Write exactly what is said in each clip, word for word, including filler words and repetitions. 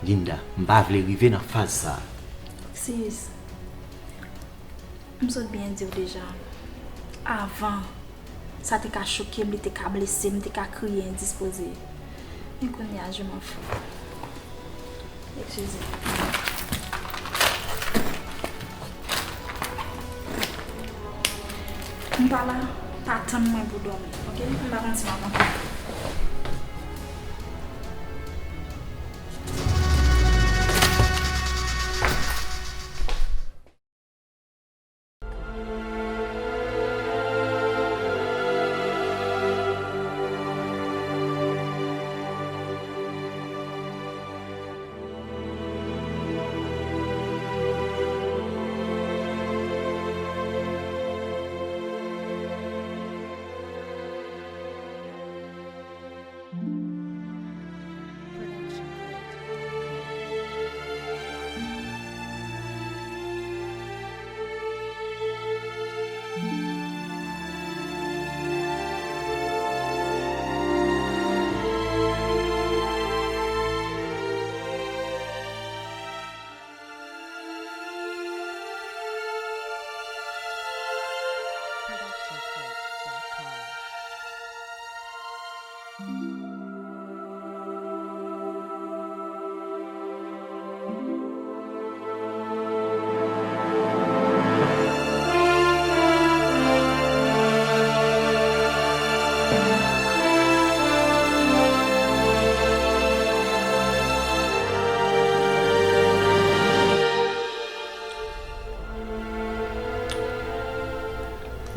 Linda, m pa vle rive nan faz sa a. Sis, m sot byen di w deja. Avan, sa te ka choke m, li te ka blese m, m te ka kriye endispoze. Men kounye a, je m'en fous. Eskize. M pa la, pa tann mwen pou dòmi, oke? M pa konn si m ap antre.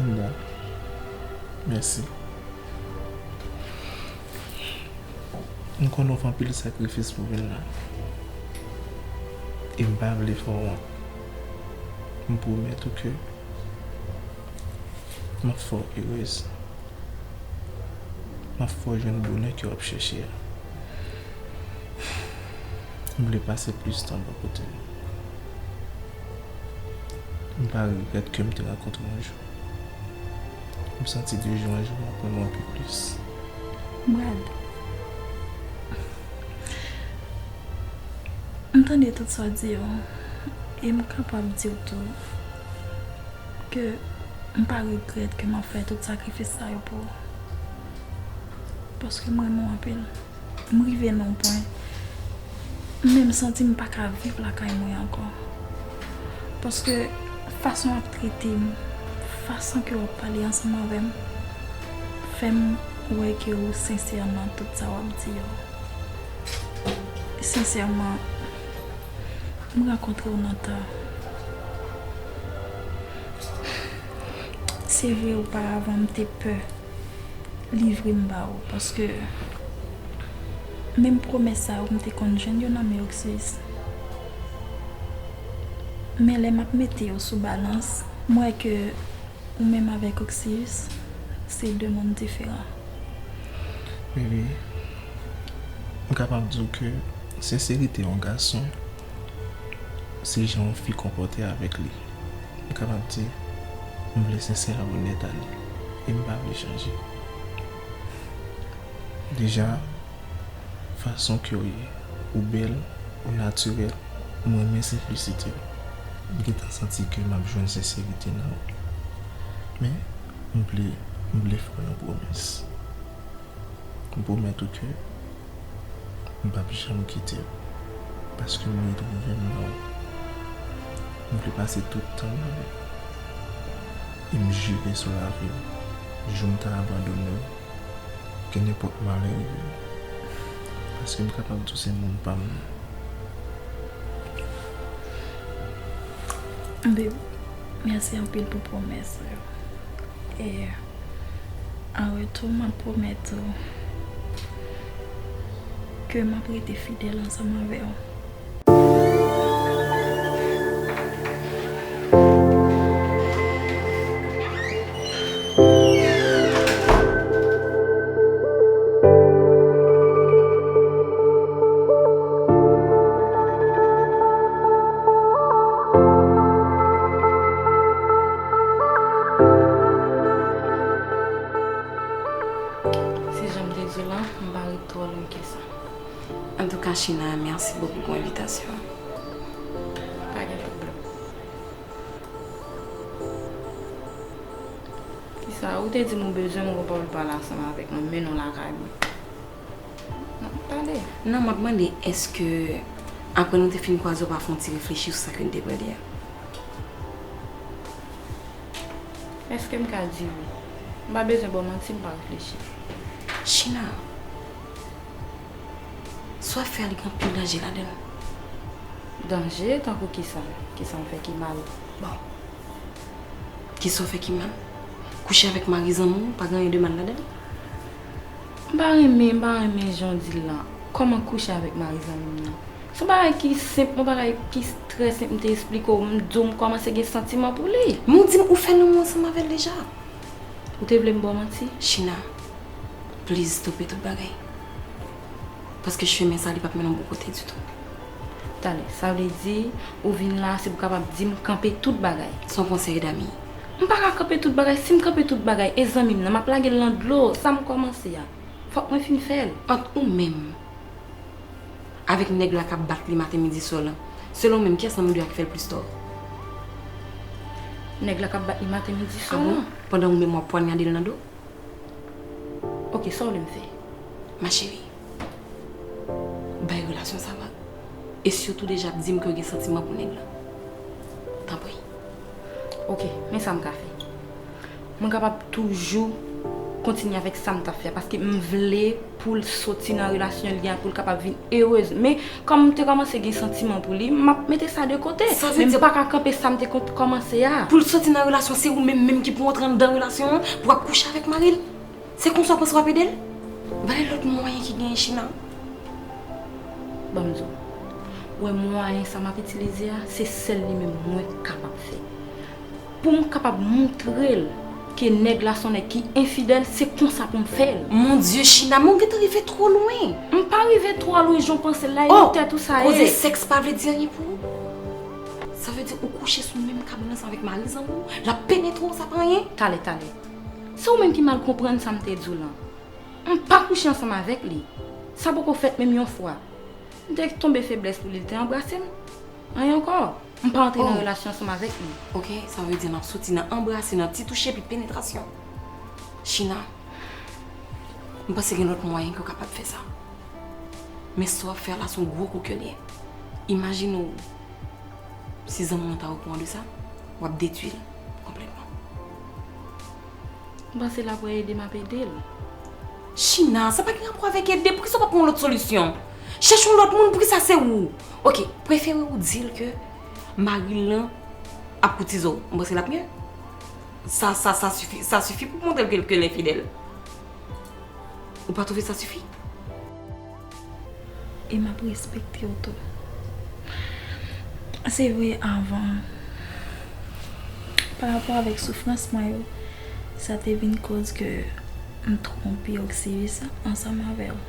Linda, mèsi. M konnen w fè anpil sakrifis pou w vin la. E m pa vle fè w wont. M pwomèt ou ke m ap fè w erez. M ap fè w jwenn bonè ke w ap chèche a. M vle pase plis tan bò kote w. M pa regrèt ke m te rankontre w yon jou. M santi de jou an jou m ap renmen w pi plis. Brad, m tande tout sa w di yo, e m kapab di w tou ke m pa regrèt ke m ap fè tout sakrifis sa yo pou ou. Paske m renmen w anpil. M rive nan yon pwen, m menm santi m pa ka viv lakay mwen ankò. Paske fason w ap trete m, fason ke w ap pale ansanm avè m, fè m wè ke ou sensè nan tout sa w ap di yo. Sensèman, m rankontre w nan tò. Se vre, oparavan, m te pè livre m ba ou, paske menm pwomès sa yo, m te konn jwenn yo nan men Oksiris. Men lè m ap mete yo sou balans, m wè ke ou menm avèk Oksiris, se de moun diferan. Baby, m kapab di w ke senserite yon gason, se jan yon fi konpòte avèk li. M kapab di, m vle sensè a onèt a li, e m pa vle chanje. Deja, fason ke w ye, ou bèl, ou natirèl, m renmen senplisite w. M gentan santi ke m ap jwenn senserite nan ou. Men, m vle, m vle fè w yon pwomès. M pwomèt ou ke m p ap janm kite w, paske m retwouve m nan ou. M vle pase tout tan m avèk ou. E m jire sou lavi m, jou m ta abandone w, ke nenpòt malè rive w, paske m kapab di w se moun pa m nan. Babe, mèsi anpil pou pwomès ou yo. E an retou, m ap pwomèt ou ke m ap rete fidèl ansanm avè w. Se jan m te di w la, m pa ret twò lwen ke sa. Antouka, China, mèsi bokou pou envitasyon an. Pa gen pwoblèm. Kisa, ou te di m ou bezwen m, ou gen pawòl pale ansanm avèk mwen, mennen w lakay mwen. N ap pale. Non, m ap mande, èske apre nou te fin kwaze, w pa fè yon ti reflechi sou sa ke n te pale a? Èske m ka di wi? M pa bezwen ba w manti, m pa reflechi. China, sa w ap fè a, li gen anpil danje ladan l. Danje? Tankou kisa? Kisa m fè ki mal? Bon. Kisa w fè ki mal? Kouche avèk mari zanmi w, pa gen anyen de mal ladan l? M pa renmen, m pa renmen jan w di l lan. Kòman kouche avèk mari zanmi m nan? Se yon bagay ki senp, yon bagay ki trè senp, m te esplike w, m di w m kòmanse gen santiman pou li. Men w di m ou fè lanmou ansanm avè l deja. Ou te vle m ba w manti? China, please, stope tout bagay. Paske chemen sa, li p ap mennen w bon kote ditou. Talè, sa vle di, ou vin la, se pou w kapab di m kanpe tout bagay. Se yon konsèy dami. M pa ka kanpe tout bagay, si m kanpe tout bagay, e zanmi m nan, m ap lage l nan dlo, sa m kòmanse a. Fòk mwen fin fè l. Ant ou menm avèk nèg la k ap bat li maten midi swa lan, selon w menm, kiyès nan nou de a ki fè l plis tò? Nèg la k ap bat li maten midi swa lan. Pandan ou menm w ap pwanyade l nan do? Ok, sa w vle m fè? Ma chérie, bay relasyon sa vag. E sitou deja di m ke w gen santiman pou nèg la. Tanpri. Ok, men sa m ka fè. Mwen kapab toujou kontinye avèk sa m t ap fè a, paske m vle pou l soti nan relasyon li a, pou l kapab vin erez. Men, kòm m te kòmanse gen santiman pou li, m ap mete sa de kote. Men m pa ka kanpe sa m te kòmanse a. Pou l soti nan relasyon, se ou menm menm ki pou antre anndan relasyon an, pou w ap kouche avèk mari l? Se konsa w panse w ap ede l? Ba l lòt mwayen ki genyen, China. Ban m di w. Ou wè mwayen sa m ap itilize a, se sèl li menm mwen kapab fè. Pou m kapab moutre l ke nèg la se yon nèg ki enfidèl, se konsa pou m fè l. Mon Dieu, China, men w gentan rive twò lwen. M pa rive twò lwen jan w panse l la, e nan tèt ou sa ye. Koze sèks pa vle di anyen pou ou? Sa vle di ou kouche sou menm kabann ansanm avèk mari zanmi w, l ap penetre w, sa pa anyen? Talè, talè. Se ou menm ki mal konprann sa m te di w lan. M pa kouche ansanm avèk li. Sa poko fèt menm yon fwa. M te tonbe feblès pou li, li te anbrase m. Anyen ankò. M pa antre nan relasyon ansanm avèk li. Ok, sa vle di n ap soti nan anbrase, nan ti touche, epi penetrasyon. China, m panse gen lòt mwayen ke w kapab fè sa. Men sa w ap fè a la, se yon gwo kou kè l ye. Imajine w si zanmi w lan ta okouran de sa, w ap detwi l konplètman. M panse l ap wè ede m ap ede l. China, sa pa gen rapò avèk ede, poukisa w pa pran yon lòt solisyon? Chèche yon lòt moun, poukisa se ou? Ok, prefere w di l ke mari l lan ap koutize w, m panse l ap mye. Sa, sa, sa sifi, sa sifi pou montre l ke, ke l enfidèl. Ou pa twouve sa sifi? E m ap respekte w tou. Se vre, avan, pa rapò avèk soufrans mwen yo, sa te vin koz ke m twonpe Oxius ansanm avè w.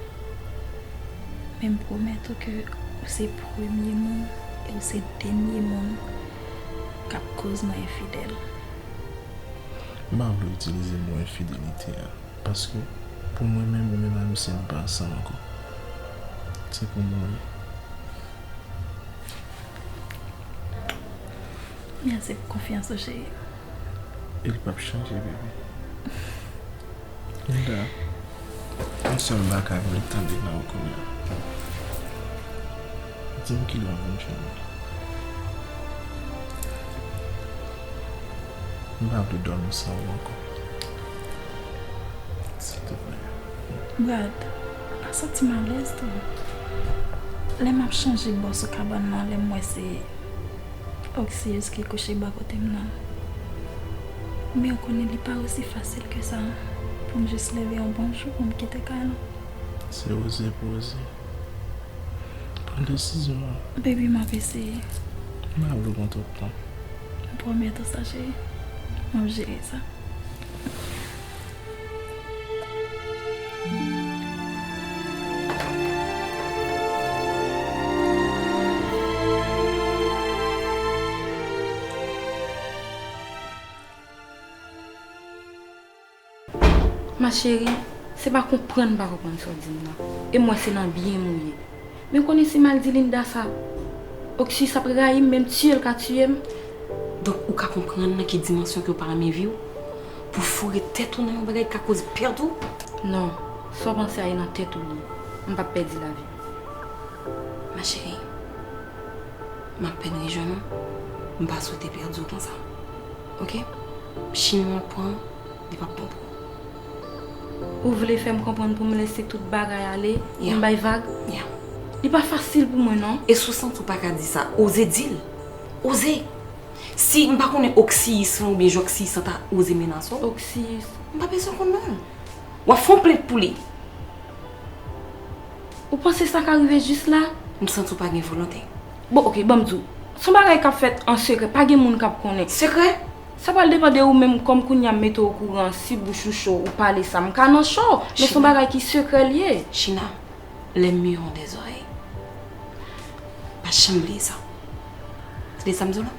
Men m pwomèt ou ke ou se premye moun e ou se dènye moun k ap koz mwen enfidèl. M pa vle itilize mo enfidelite a. Paske, pou mwen menm, ou menm a misye, nou pa ansanm ankò. Se pou mouri. Mèsi pou konfyans ou, cheri. E l p ap chanje, bebe. Linda, yon sèl bagay m vle tande nan ou kounye a. Di m kilè w vin jwenn mwen. M pa vle dòmi san ou ankò. Silteplè. Brad, m pa santi m alèz tou. Lè m ap chanje bò sou kabann nan, lè m wè se Oxius ki kouche bò kote m nan. Men ou konnen li pa osi fasil ke sa pou m jis leve yon bon jou pou m kite kay lan. Se oze pou oze. Pran desizyon an. Baby, m ap eseye. M pa vle w pran twòp tan. M pwomèt ou sa, cheri. M ap jere sa. Ma chérie, se pa konprann m pa konprann sa w di m nan. E m wè se nan byen m ou ye. Men konnen si m al di Linda sa, Oksiyis ap rayi m, menm tiye l ka tiye m. Donk, ou ka konprann nan ki dimansyon ke w pa renmen vi w? Pou foure tèt ou nan yon bagay ki ka koz pèdi w? Non, sa w panse a e nan tèt ou li ye. M p ap pèdi lavi m. Ma chérie, m ap pèn rejwenn ou. M pa swete pèdi w konsa. Oke? Chimen w ap pran, li p ap bon pou ou. Ou vle fè m konprann pou m lese tout bagay ale, pou m bay vag? Li pa fasil pou mwen, non. E si w santi w pa ka di sa, oze di l. Oze. Si m pa konnen Oksiyis lan oubyen jan Oksiyis lan ta oze menase w. Oksiyis. M pa bezwen konn non l. W ap fè yon plent pou li. Ou panse sa ka rive jis la? M santi w pa gen volonte. Bon, oke, ban m di w. Se yon bagay k ap fèt an sekrè, pa gen moun k ap konnen. Sekrè? Sa pral depann de ou menm, kòm kounye a m mete w okouran, si bouch ou cho, ou pale sa, m ka nan cho, men se yon bagay ki sekrè l ye. China, les murs ont des oreilles. Pa janm bliye sa. Tande sa m di w la?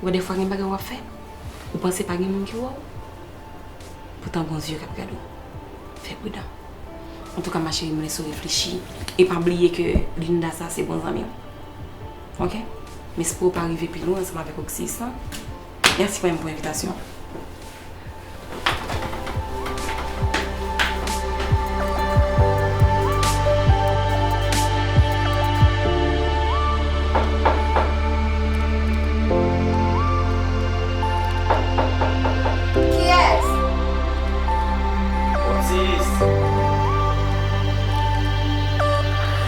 Ou wè, defwa gen bagay w ap fè, ou panse pa gen moun ki wè w. Poutan gon zye k ap gade w. Fè pridan. Antouka, ma chérie, m lese w reflechi. E pa bliye ke Linda sa se bon zanmi w. Oke? M espere w pa rive pi lwen ansanm avèk Oksiyis lan. Mèsi kanmenm pou envitasyon an. Kiyès? Otis.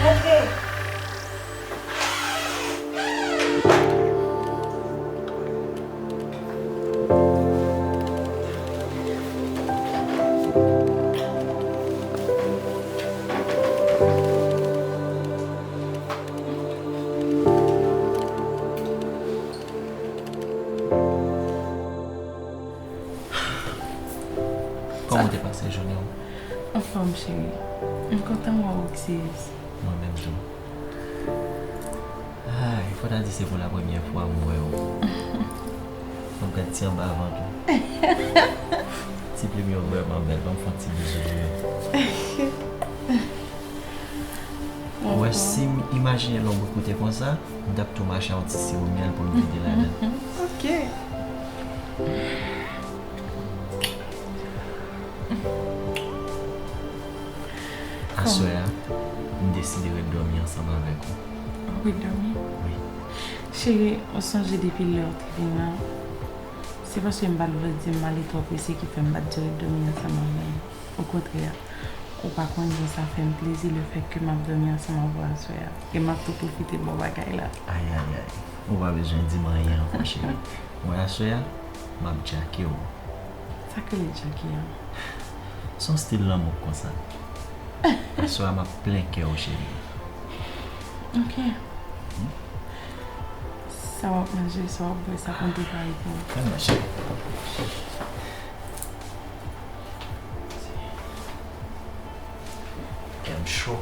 Rantre. Kòman w te pase jounen w? Anfòm, cheri. M kontan wè w, Otis. Mwen menm tou. Ay, fò ta di se pou la premyè fwa m wè w. Fò m gad ti anba vant ou. Ti plim yo vrèman bèl, ban m fè yon ti bizou pou yo. Ou wè, si m imajine l yon bout kote konsa, m t ap tou mache a yon ti siwo myèl pou m vide ladan l. Ok. Aswè a, m deside ret dòmi ansanm avèk ou. Ou ret dòmi? Wi. Cheri, ou sonje depi lè w te vin la, se paske m pa t vle di m ale twò prese ki fè m pa t di w ret dòmi ansanm avè m. Okontrè, ou pa konn jan sa fè m plezi lefètke m ap dòmi ansanm avè w aswè a. E m ap tou pwofite bò bagay la. Ayayay, ou pa bezwen di m anyen ankò, cheri. Mwen, aswè a, m ap djake w. Sa k rele djake a? Se yon stil lanmou konsa. Aswè a, m ap plen kè w, cheri. Ok. Hmm? Sa w ap manje, sa w ap bwè, sa pou m prepare pou ou. Kè m cho.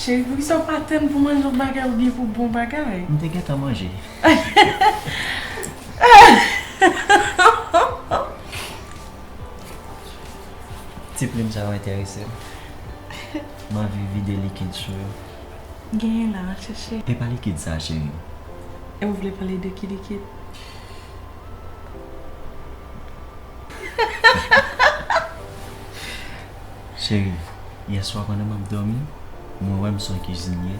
Cheri, poukisa w pa tann pou manje yon bagay oubyen pou bwè yon bagay? M te gentan manje. Ti plim sa yo enterese m. M anvi vide likid sou yo. Genyen la, al chèche. E pa likid sa, cheri. E ou vle pale de ki likid? Cheri, yèswa pandan m ap dòmi, mwen wè m se yon kizinye,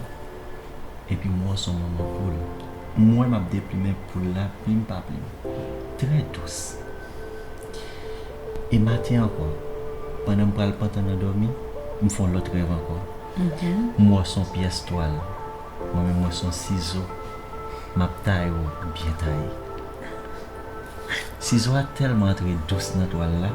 epi m wè w se yon manman poul. M wè m ap deplimen poul la plim pa plim. Trè dous. E maten ankò, pandan m pral pantan nan dòmi, m fè yon lòt rèv ankò. Mhm. M wè w se yon pyès twal. Mwen menm, mwen se yon sizo. M ap taye w byen taye. Sizo a tèlman antre dous nan twal la,